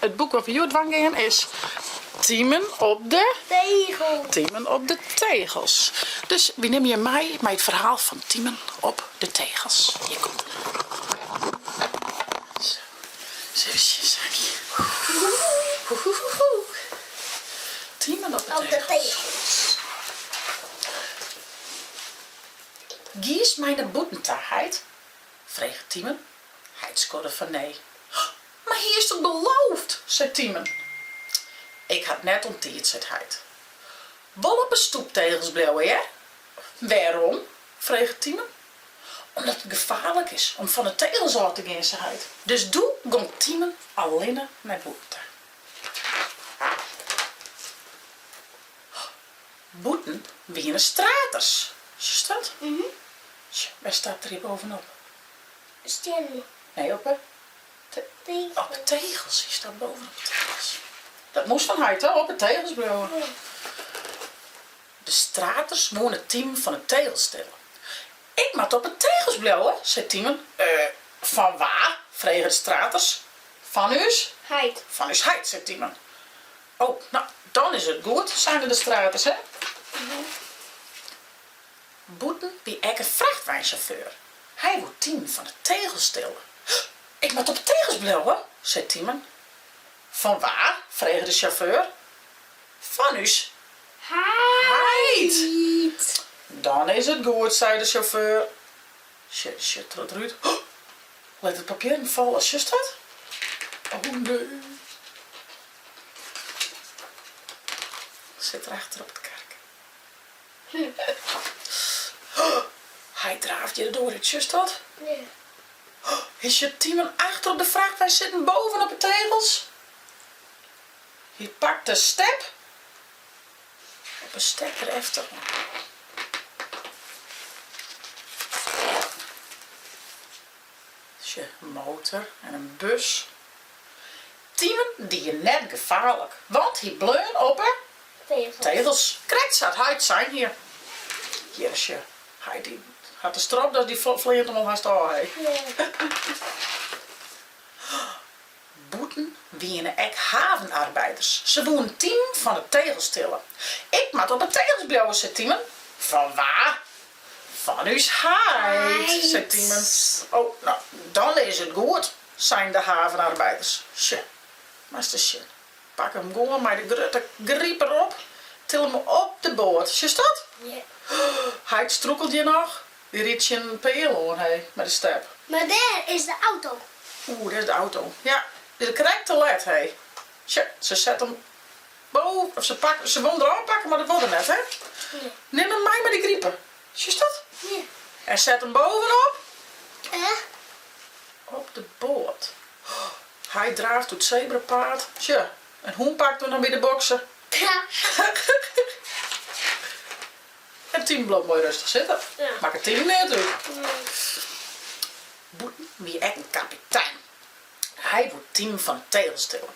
It boek wat we hjoed dwaan gean is Tymen op de Tegels. Tymen op de tegels. Dus wy nimme jim mei mei it ferhaal fan Tymen op de tegels. Hjir komt it. Zo. Ris even sjen, Saakje. Tymen op de tegels. Giest mei nei bûten ta, heit? frege Tymen. Heit skodde fan nee. Mar hiest it beloofd, sei Tymen. Ik ha it net oan tiid, seit heit. Wol op 'e stoeptegels bliuwe, hear. Wêrom? frege Tymen. Omdat it gefaarlik is om fan 'e tegels ôf te gean, sei heit. Dus doe gong Tymen allinne nei bûten ta. Bûten wiene straters. Sjochst dat? Sjoch, wêr stapt er hjir bovenop? Stiennen. Nee, op 'e op 'e tegels. Hy stapt bovenop 'e tegels. Dat moast fan heit, hè? Op 'e tegels bliuwe. De straters woene Tymen fan 'e tegels tille. Ik moat op 'e tegels bliuwe, sei Tymen. Eh, fan wa? fregen de straters. Fan ús Heit. Fan ús heit, sei Tymen. Oh, no, dan is it goed, seine de straters, hè? Bûten wie ek in frachtweinsjauffeur. Hy woe Tymen fan 'e tegels tille. Ik moat op 'e tegels bliuwe, sei Tymen. Fan wa? frege de sjauffeur. Fan ús heit. Dan is it goed, sei de sjauffeur. Sjoch, sjoch troch it rút. Lit it papierren falle, sjochst dat? Oh nee. Sit der achter op it karke. Hy draaft hjir de doar út, sjochst dat? Ja. Hy sjocht Tymen achter op de frachtwein sitten boven op 'e tegels. Hy pakt de step op 'e step der efteroan. Sjoch, in motor en in bus. Tymen die net gefaarlik, want hy bleaun op 'e tegels. Krekt sa't heit sein hie. Hjir is je heit, dy hat de stropdas, dy fleant him al hast ôf, hé. Bûten wiene ek havenarbeiders. Se woene Tymen fan 'e tegels tille. Ik moat op 'e tegels bliuwe, sei Tymen. Fan wa? Fan ús heit, sei Tymen. Oh, no, dan is it goed, seinen de havenarbeiders. Sjoch, moatst ris sjen. Pak him gewoan mei de grutte griper op, til him op de boat. Sjochst dat? Heit strûkelt hjir noch. Dy rydt tsjin in peal oan, hé, mei de step. Mar dêr is de auto. Oeh, dêr is de auto. Ja, is krekt te let, hé. Tsja, se set him boven, of se pakke, se wol him derôf pakke, mar dat wol er net, hè? Nee. Nim him mei mei de griper. Sjochst dat? Ja. En set him bovenop. Eh? Op de boat. Hy draaft oer it sebrapaad. Tsja, in hûn pakt him noch by de bokser. En Tymen bliuwt moai rêstich sitten. Makket Tymen neat út. Bûten wie ek in kapitein. Hy woe Tymen fan de tegels tille.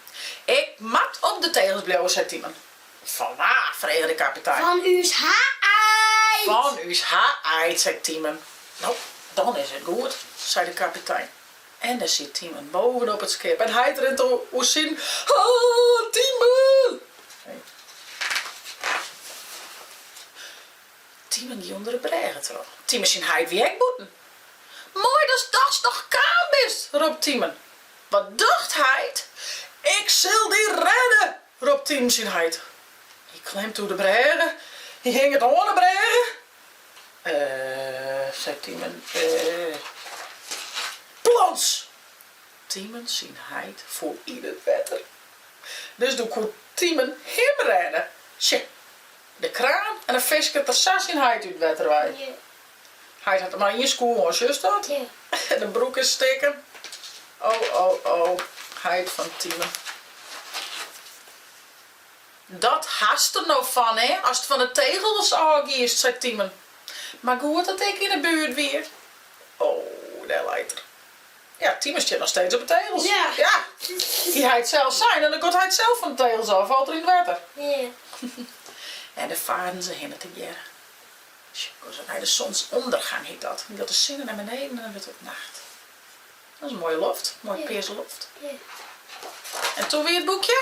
Ik moat op de tegels bliuwe, sei Tymen. Fan wa? frege de kapitein. Fan ús heit! Fan ús heit, sei Tymen. No, dan is it goed, sei de kapitein. En dêr siet Tymen bovenop it skip en heit rint oer syn Ah, Tymen! Tymen gie ûnder de brêge troch. Tymen syn heit wie ek bûten. Moai datst dochs noch kaam bist, ropt Tymen. Wat docht heit? Ik sil dy rêde, ropt Tymen syn heit. Hy klimt oer de brêge, hy hinget oan de brêge. Eh, seit Tymen, eh. Plons! Tymen syn heit foel yn it wetter. Dus doe koe Tymen him rêde. Tsje, de kraan en dan fisket er sa syn heit út it wetter wei. Heit hat mar ien skoech oan, sjochst dat? En de broek is stikken. Oh, oh, oh, heit fan Tymen. Dat hast der no fan, hè, ast fan de tegels ôfgiest, sei Tymen. Mar goed dat ik yn 'e buert wie. Oh, dêr leit er. Ja, Tymen stiet noch steeds op 'e tegels. Ja. Ja. Hie heit sels sein en dan giet heit sels fan de tegels ôf, falt er yn it wetter. Ja. En dêr farden se hinne tegearre. Sjoch, nei de zonsondergang hjit dat. Dan giet de sinne nei beneden en dan wurdt it nacht. Dat is in moaie loft, moaie pearse loft. Ja. En toen wie it boekje?